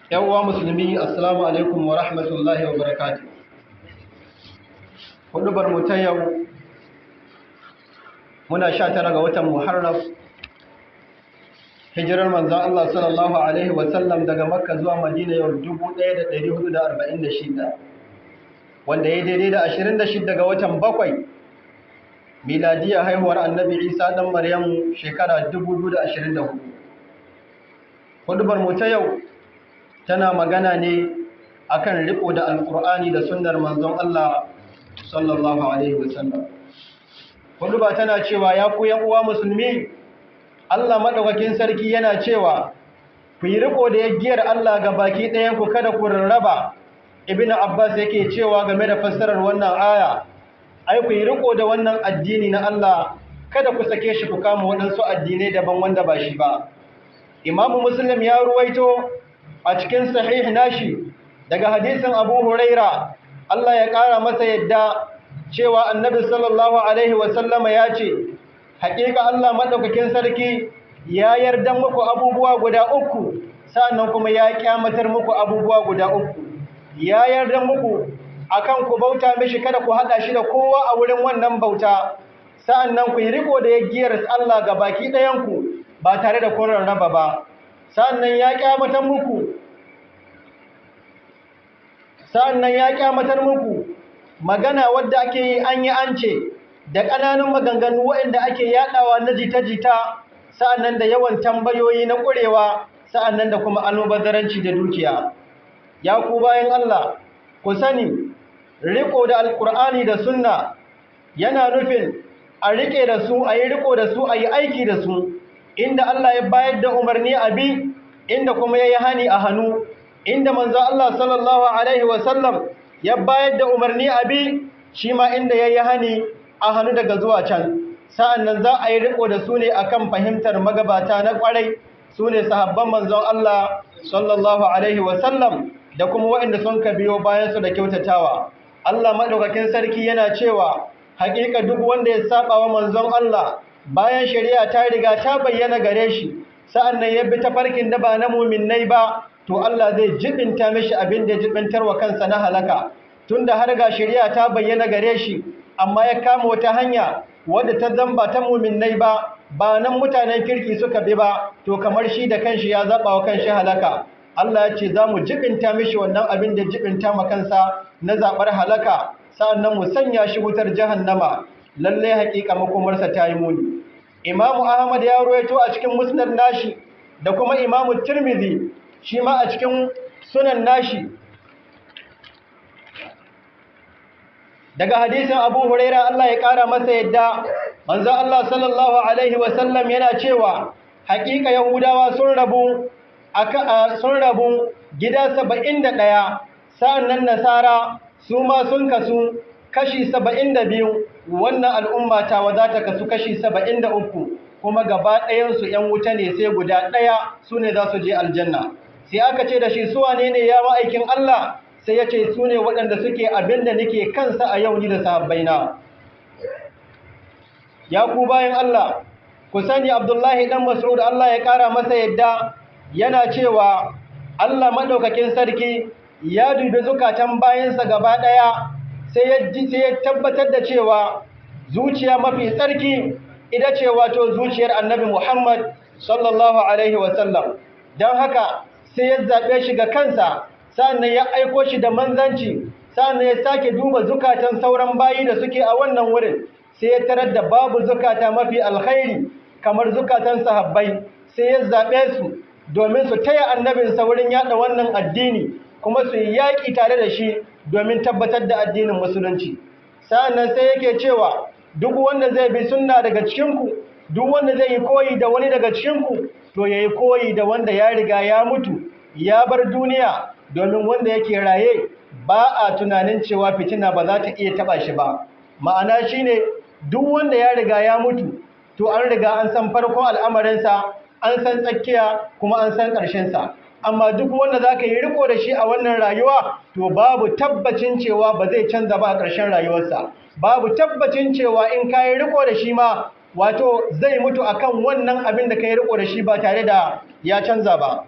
'Yan uwa musulmi, assalamu alaikum wa rahmatullahi wa barakatuh. Hudubar mu ta yau, muna 19 ga watan Muharram, hijirar manzon Allah sallallahu alaihi wa sallam daga Makka zuwa Madina yau 1446, wanda ya daidai da 26 ga watan bakwai, miladiya haihuwar Annabi Isa dan Maryamu shekara 2024. Hudubar mu ta yau tana magana ne akan riko da Alkur'ani da sunnar manzon Allah sallallahu alaihi wasallam. Huduba tana cewa, ya ku yan uwa musulmi, Allah madaukakin sarki yana cewa ku yi riko da yaggiyar Allah ga baki ɗayan ku, kada ku rarraba. Ibnu Abbas yake cewa game da fassarar wannan aya, ai ku yi riko da wannan addini na Allah, kada ku sake shi ku kama waɗansu addinai daban wanda ba shi ba. Imamu Muslim ya ruwaito a cikin sahih nashi daga hadisin Abu Huraira, Allah ya ƙara masa yadda, cewa Annabi sallallahu alaihi wasallama ya ce, haƙiƙa Allah maɗaukakin sarki ya yarda muku abubuwa guda uku, sannan kuma ya kyamatar muku abubuwa guda uku. Ya yarda muku akan ku bauta mishi, kada ku haɗa shi da kowa a wurin wannan bauta, sa'annan ku yi riko da yaggiyar Allah ga baki ɗayanku ba tare da kun rarraba ba. Sa'annan ya kyamatar muku magana wadda ake yi an yi an ce, da ƙananun maganganu waɗanda ake yaɗawa na jita-jita, sa'annan da yawan tambayoyi na ƙurewa, sa'annan da kuma almubazzaranci da dukiya. Ya ku bayan Allah, ku sani riko da Alƙur'ani da sunna yana nufin a riƙe da su, a yi riko da su, a yi aiki da su. Inda Allah ya bayar da umarni a bi, inda kuma ya yi hani a hannu, inda manzo Allah sallallahu alaihi wasallam ya bayar da umarni a bi, shi ma inda ya yi hani a hannu daga zuwa can. Sa'an nan za a yi riko da su ne akan fahimtar magabata na kwarai, su ne sahabban manzon Allah sallallahu alaihi wasallam da kuma waɗanda sun ka biyo bayan su da kyautatawa. Allah maɗaukakin sarki yana cewa, haƙiƙa duk wanda ya saba wa manzon Allah bayan shari'a ta riga ta bayyana gare shi, sa'an nan ya bi tafarkin da ba na muminai ba, to Allah zai jibinta mishi abin da jibintar wa kansa na halaka. Tunda har ga shari'a ta bayyana gare shi, amma ya kama wata hanya wadda ta zamba ta muminai ba, ba nan mutanen kirki suka bi ba, to kamar shi da kanshi ya zaba wa kanshi halaka. Allah ya ce za mu jibinta mishi wannan abin da jibinta ma kansa na zaɓar halaka, sa'annan mu sanya shi wutar jahannama. Lallai haƙiƙa makomarsa ta yi muni. Imamu Ahmad ya ruwaito a cikin Musnad nashi, da kuma Imamu Tirmidhi shi ma a cikin Sunan nashi, daga hadisin Abu Huraira, Allah ya ƙara masa yadda, manzo Allah sallallahu alaihi wasallam yana cewa, haƙiƙa Yahudawa sun rabu gida 71, sa'annan Nasara su ma sun kasu kashi 72, wannan al'umma tawa za ta kasu kashi 73, kuma gaba ɗayansu ‘yan wuta ne sai guda ɗaya, su ne za su je aljanna. Sai aka ce da shi, su wane ne, ya ma'aikin Allah? Sai ya ce, su ne waɗanda suke abin da nake kansa a yau, ni da sahabbaina. Ya ku bayan Allah, ku sani Abdullahi ɗan Mas'ud, Allah ya ƙara masa yadda, yana cewa Allah maɗaukakin sarki ya dubi zukatan bayansa gaba ɗaya, sai ya tabbatar da cewa zuciya mafi tsarki ita ce wato zuciyar Annabi Muhammad sallallahu alaihi wasallam. Don haka sai ya zaɓe shi ga kansa, sannan ya aiko shi da manzanci. Sannan ya sake duba zukatan sauran bayi da suke a wannan wurin, sai ya tarar da babu zukata mafi alkhairi kamar zukatan sahabbai, sai ya zaɓe su domin su taya annabinsa wurin yaɗa wannan addini, kuma su yi yaƙi tare da shi domin tabbatar da addinin musulunci. Sa'annan sai yake cewa, duk wanda zai bi sunna daga cikinku, duk wanda zai yi koyi da wani daga cikinku, to ya yi koyi da wanda ya riga ya mutu ya bar duniya, domin wanda yake raye ba a tunanin cewa fitina ba za ta iya taɓa shi ba. Ma'ana shine, duk wanda ya riga ya mutu, to an riga an san farkon al'amarinsa, an san tsakiya, kuma an san ƙarshensa. Amma duk wanda za ka yi riko da shi a wannan rayuwa, to babu tabbacin cewa ba zai canza ba a ƙarshen rayuwarsa. Babu tabbacin cewa in ka yi riko da shi ma, wato zai mutu akan wannan abin da ka yi riko da shi ba tare da ya canza ba.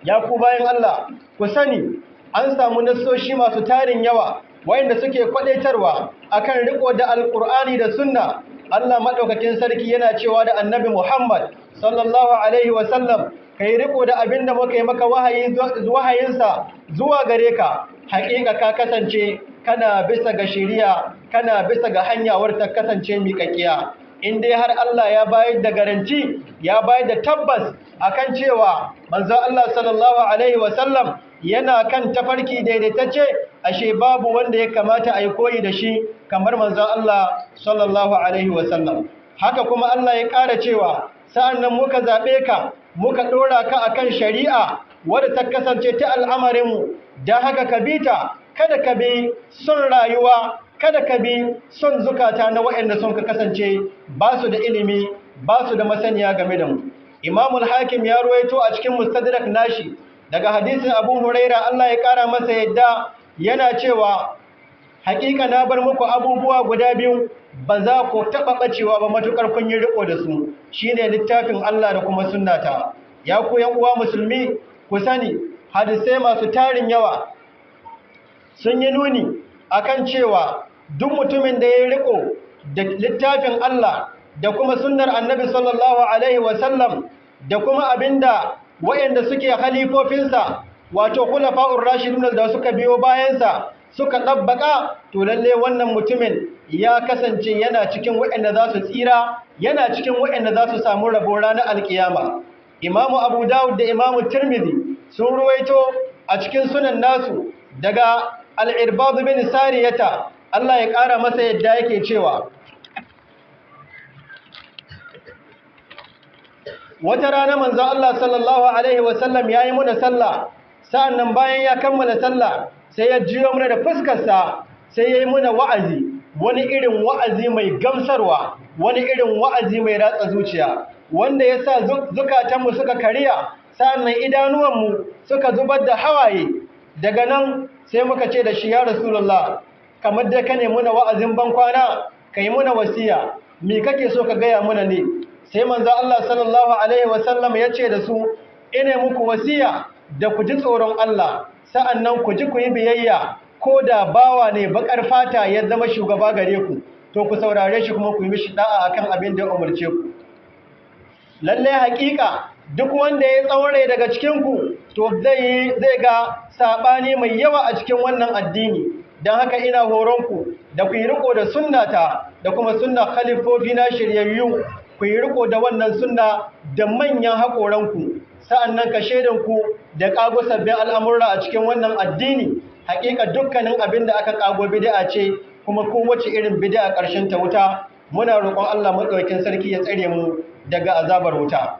Ya ku bayan Allah, ku sani an samu nassoshi masu tarin yawa wayanda suke kwadaitarwa akan riko da Alƙur'ani da sunna. Allah madaukakin sarki yana cewa da Annabi Muhammad sallallahu alaihi wasallam, kai riko da abinda muka yi maka wahayinsa zuwa gare ka, haƙiƙa ka kasance kana bisa ga shiriya, kana bisa ga hanya ta kasance miƙaƙiya. In dai har Allah ya bayar da garanti, ya bayar da tabbas akan cewa manzon Allah sallallahu alaihi wasallam yana kan tafarki daidaitacce, ashe babu wanda ya kamata a yi koyi da shi kamar manzon Allah sallallahu alaihi wasallam. Haka kuma Allah ya ƙara cewa, sa'annan muka zaɓe ka, muka ɗora ka akan shari'a wadda ta kasance ta al'amarinmu, don haka ka bi ta, kada ka bi son rayuwa, kada ka bi son zukata na waɗanda sun ka kasance ba su da ilimi, ba su da masaniya game da mu. Imamul Hakim ya ruwaito a cikin Mustadrak nashi daga hadisin Abu Huraira, Allah ya ƙara masa yadda, yana cewa, haƙiƙa na bar muku abubuwa guda biyu, ba za ku taɓa ɓacewa ba matuƙar kun yi riƙo da su, shine littafin Allah da kuma sunnata. Ya ku yan uwa musulmi, ku sani hadisai masu tarin yawa sun yi nuni akan cewa duk mutumin da ya riko da littafin Allah da kuma sunnar Annabi sallallahu alaihi wasallam da kuma abinda wayanda suke khalifofinsa, wato khulafa'ur rashidun da suka biyo bayansa suka ɗabbaka, to lalle wannan mutumin ya kasance yana cikin waɗanda za su tsira, yana cikin waɗanda za su samu rabo ranar alkiyama. Imamu Abu Dawud da Imamu Tirmidhi sun ruwaito a cikin sunan nasu daga Al-Irbad bin Sariyata, Allah ya ƙara masa yadda, yake cewa, wata rana manzo Allah sallallahu alaihi wasallam yayi muna sallah, sa'annan bayan ya kammala sallah sai ya jiyo muna da fuskarsa, sai yayi muna wa'azi, wani irin wa'azi mai gamsarwa, wani irin wa'azi mai ratsa zuciya, wanda ya sa zukatanmu suka kariya, sa'annan idanuwanmu suka zubar da hawaye. Daga nan sai muka ce da shi, ya Rasulullah, kamar da ka ne muna wa'azin bankwana, ka yi muna wasiya, me kake so ka gaya muna ne? Sai manzo Allah sallallahu alaihi wasallam ya ce da su, ina muku wasiya da ku ji tsoron Allah, sa'annan ku ji ku yi biyayya, ko da bawa ne bakar fata ya zama shugaba gare ku, to ku saurare shi kuma ku yi mishi da'a akan abin da ya umarce ku. Lalle haƙiƙa duk wanda ya tsaure daga cikin ku, to zai ga sabani mai yawa a cikin wannan addini. Don haka ina horon ku da ku yi riko da sunnata da kuma sunna khalifofi na shiryayyu, ku yi riko da wannan sunna da manyan haƙoranku, sa'annan ka shaidanku da ƙago sabbin al'amurra a cikin wannan addini. Haƙiƙa dukkanin abin da aka ƙago bid'a ce, kuma kowace irin bid'a ƙarshen ta wuta. Muna roƙon Allah maɗaukakin sarki ya tsare mu daga azabar wuta.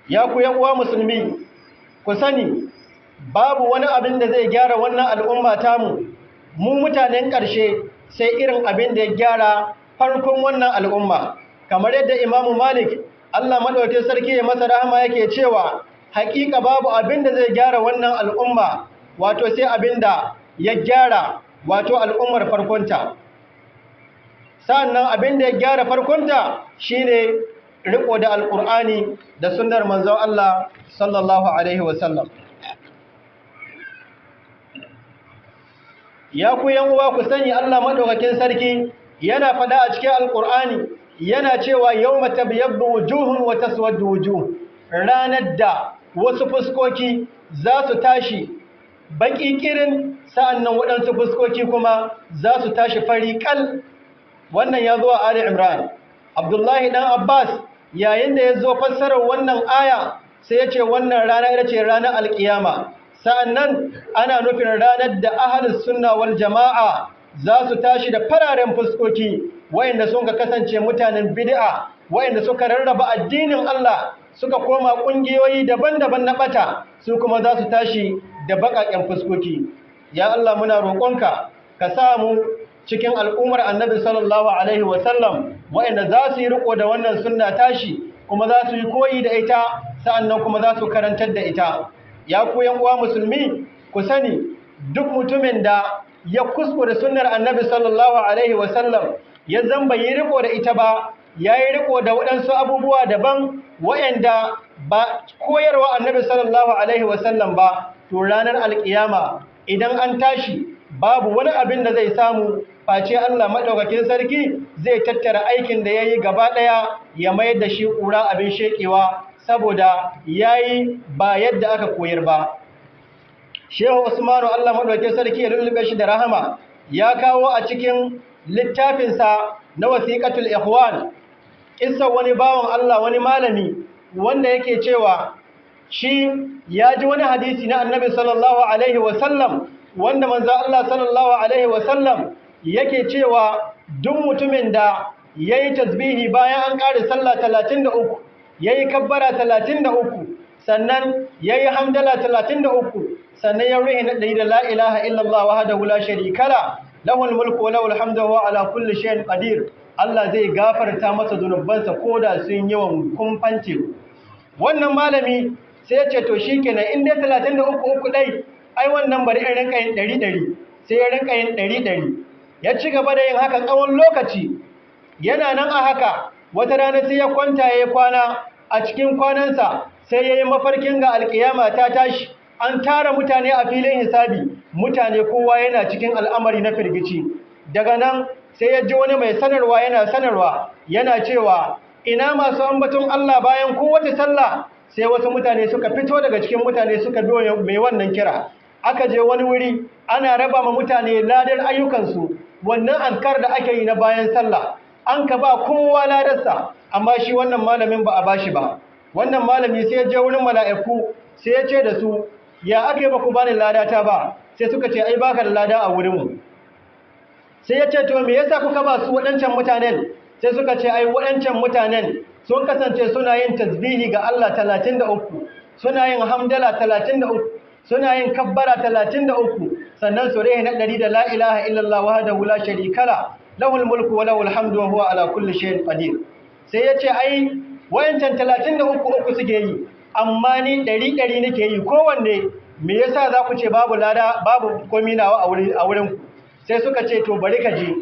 Ya ku yan uwa musulmi, ku sani babu wani abin da zai gyara wannan al'umma tamu, mu mutanen ƙarshe, sai irin abin da ya gyara farkon wannan al'umma. Kamar yadda Imamu Malik, Allah maɗaukakin sarki ya masa rahama, yake cewa, haƙiƙa babu abin da zai gyara wannan al'umma, wato sai abin da ya gyara wato al'ummar farkonta. Sa'annan abin da ya gyara farkonta shine riko da Alƙur'ani da sunnar manzon Allah sallallahu alaihi wasallam. Ya ku yan uwa, ku sani Allah madaukakin sarki yana faɗa a cikin Alƙur'ani, yana cewa, yawma tabyaddu wujuhun wa taswaddu wujuh, ranar da wasu fuskoki za su tashi baki kirin, sa'annan waɗansu fuskoki kuma za su tashi fari kal. Wannan ya zo a Ali Imran. Abdullahi dan Abbas, yayin da ya zo fassarar wannan aya, sai ya ce wannan rana ita ce ranar alkiyama, sa'annan ana nufin ranar da ahlus sunna wal jama'a za su tashi da fararen fuskoki, wayanda sun ka kasance mutanen bid'a, wayanda suka rarraba addinin Allah, suka koma kungiyoyi daban-daban na bata, su kuma za su tashi da baƙaƙen fuskoki. Ya Allah, muna roƙonka ka sa mu cikin al'ummar Annabi sallallahu alaihi wasallam, wayanda za su yi riko da wannan sunna tashi, kuma za su yi koyi da ita, sa'annan kuma za su karantar da ita. Ya ku yan uwa musulmi, ku sani duk mutumin da ya kuskure sunnar Annabi sallallahu alaihi wasallam, ya zamba yi riko da ita ba, ya yi riko da waɗansu abubuwa daban waɗanda ba koyarwa Annabi sallallahu alaihi wasallam ba, to ranar alƙiyama idan an tashi babu wani abin da zai samu face Allah maɗaukakin sarki zai tattara aikin da ya yi gaba ɗaya ya mayar da shi ƙura abin sheƙewa, saboda ya yi ba yadda aka koyar ba. Shehu Usmanu, Allah maɗaukakin sarki ya lullube shi da rahama, ya kawo a cikin littafinsa na Wasiƙatul Ikhwan ƙissar wani bawan Allah, wani malami wanda yake cewa shi ya ji wani hadisi na Annabi sallallahu alaihi wasallam, wanda manzo Allah sallallahu alaihi wasallam yake cewa duk mutumin da yayi tasbihi bayan an ƙare sallah 33, yayi kabbara 33, sannan yayi hamdala 33, sannan ya ruhi na ɗari da la ilaha illallah wahdahu la sharika la lahul mulku wa lahul hamdu wa ala kulli shay'in qadir, Allah zai gafarta masa zunubansa koda sun yawan kumfance. Wannan malami sai ya ce to shikenan, in dai 33 uku dai, ai wannan bari in rinka yin 100 100. Sai ya rinka yin 100 100, ya ci gaba da yin haka tsawon lokaci. Yana nan a haka, wata rana sai ya kwanta ya yi kwana. A cikin kwanansa sai ya yi mafarkin ga alkiyama ta tashi, an tara mutane a filin hisabi, mutane kowa yana cikin al'amari na firgici. Daga nan sai ya ji wani mai sanarwa yana sanarwa, yana cewa, "Ina masu ambaton Allah bayan kowace sallah?" Sai wasu mutane suka fito daga cikin mutane suka bi mai wannan kira. Aka je wani wuri ana raba ma mutane ladar ayyukansu, wannan azkar da ake yi na bayan sallah. An ka ba kowa ladarsa, amma shi wannan malamin ba a bashi ba. Wannan malami sai ya je wurin mala'iku, sai ya ce da su, "Ya aka yi ba ku bani ladata ba?" Sai suka ce, "Ai baka da lada a wurinmu." Sai ya ce, "To me yasa kuka ba su waɗancan mutanen?" Sai suka ce, "Ai waɗancan mutanen sun kasance suna yin tasbihi ga Allah 33, suna yin hamdala 33, suna yin kabbara 33, sannan su rehe na ɗari da la ilaha illallah wahdahu la sharika la lahul mulku wa lahul hamdu wa huwa ala kulli shay'in qadir." Sai ya ce, "Ai wayancan 33 uku suke yi, amma ni ɗari ɗari nake yi kowanne. Me yasa za ku ce babu lada, babu komi nawa a wurin ku?" Sai suka ce, "To bari ka ji,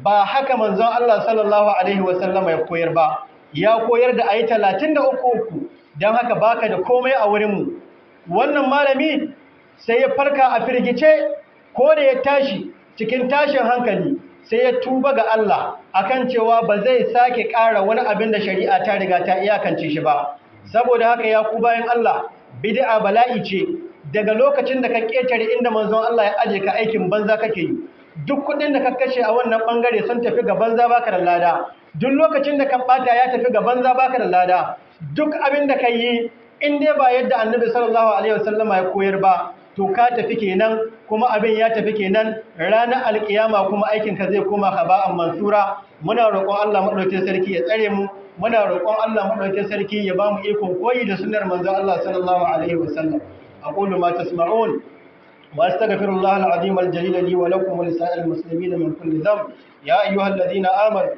ba haka manzon Allah sallallahu alaihi wasallama ya koyar ba. Ya koyar da ayi 33 uku, don haka baka da komai a wurinmu." Wannan malami sai ya farka a firgice. Ko da ya tashi cikin tashin hankali, sai ya tuba ga Allah akan cewa ba zai sake ƙara wani abin da shari'a ta riga ta iyakance shi ba. Saboda haka, ya ku bayan Allah, bid'a bala'i ce. Daga lokacin da ka ƙetare inda manzon Allah ya aje ka, aikin banza kake yi. Duk kuɗin da ka kashe a wannan ɓangare sun tafi ga banza, baka da lada. Duk lokacin da ka ɓata ya tafi ga banza, baka da lada. Duk abin da ka yi, in dai ba yadda Annabi sallallahu alaihi wasallama ya koyar ba, to ka tafi kenan, kuma abin ya tafi kenan. Ranar alkiyama kuma aikin ka zai koma haba'an mansura. Muna roƙon Allah madaukakin sarki ya tsare mu. Muna roƙon Allah madaukakin sarki ya ba mu ikon koyi da sunnar manzon Allah sallallahu alaihi wasallam. Aqulu ma tasma'un wa astaghfirullah al-azim al-jalil li wa lakum wa lisa'il muslimin min kulli dhanb. Ya ayyuhalladhina amanu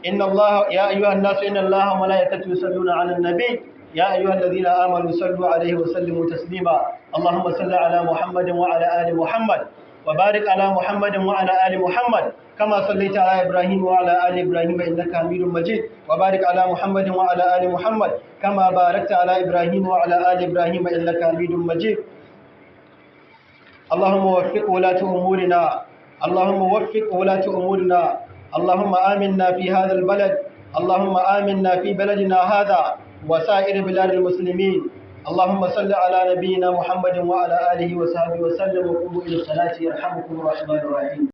inna Allah, ya ayyuhan nasu, inna Allaha wa malaikatahu yusalluna 'alan nabi. يا أيها الذين آمنوا صلوا عليه وسلموا تسليما. اللهم صل على محمد وعلى آل محمد، وبارك على محمد وعلى آل محمد، كما صليت على إبراهيم وعلى آل إبراهيم إنك حميد مجيد، وبارك على محمد وعلى آل محمد، كما باركت على إبراهيم وعلى آل إبراهيم إنك حميد مجيد. اللهم وفق ولاة أمورنا. اللهم وفق ولاة أمورنا. اللهم آمنا في هذا البلد. اللهم آمنا في بلدنا هذا وسائر بلاد المسلمين. اللهم صل على نبينا محمد وعلى آله وصحبه وسلم. وقوموا إلى الصلاة يرحمكم الرحمن الرحيم.